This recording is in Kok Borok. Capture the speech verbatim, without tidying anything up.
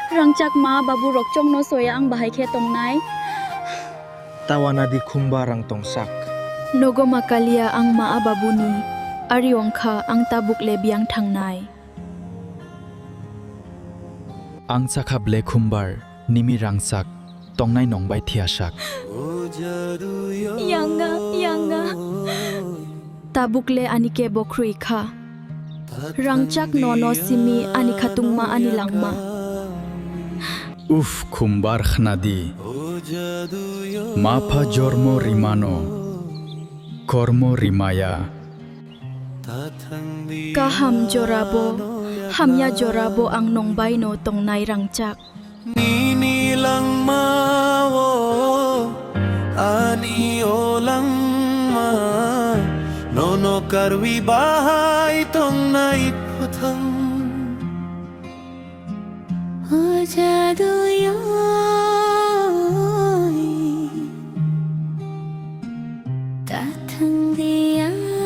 Rangchak ma babu rok chongno soya ang bahai khe tongnai. Tawana di khumbar rang tongsak. Nogo ma kalia ang ma a babuni. Ari ongkha ang tabuk le biang thangnai. Ang chakha ble khumbar, nimi rangchak, tongnai nongbai thiasak. Yanga, yanga. Tabuk le ani kebo khrwi kha. Rangchak nono simi ani khatungma ani langma. Uf khumbar khnadi. Mapha jormo rimano. Kormo rimaya. Kaham jorabo, hamya jorabo ang nongbaino tongnai rangchak. Nini langmao ani o langma, nono karwi bahai tongnai phuthang. O jaduyoi, ta thangdi ang.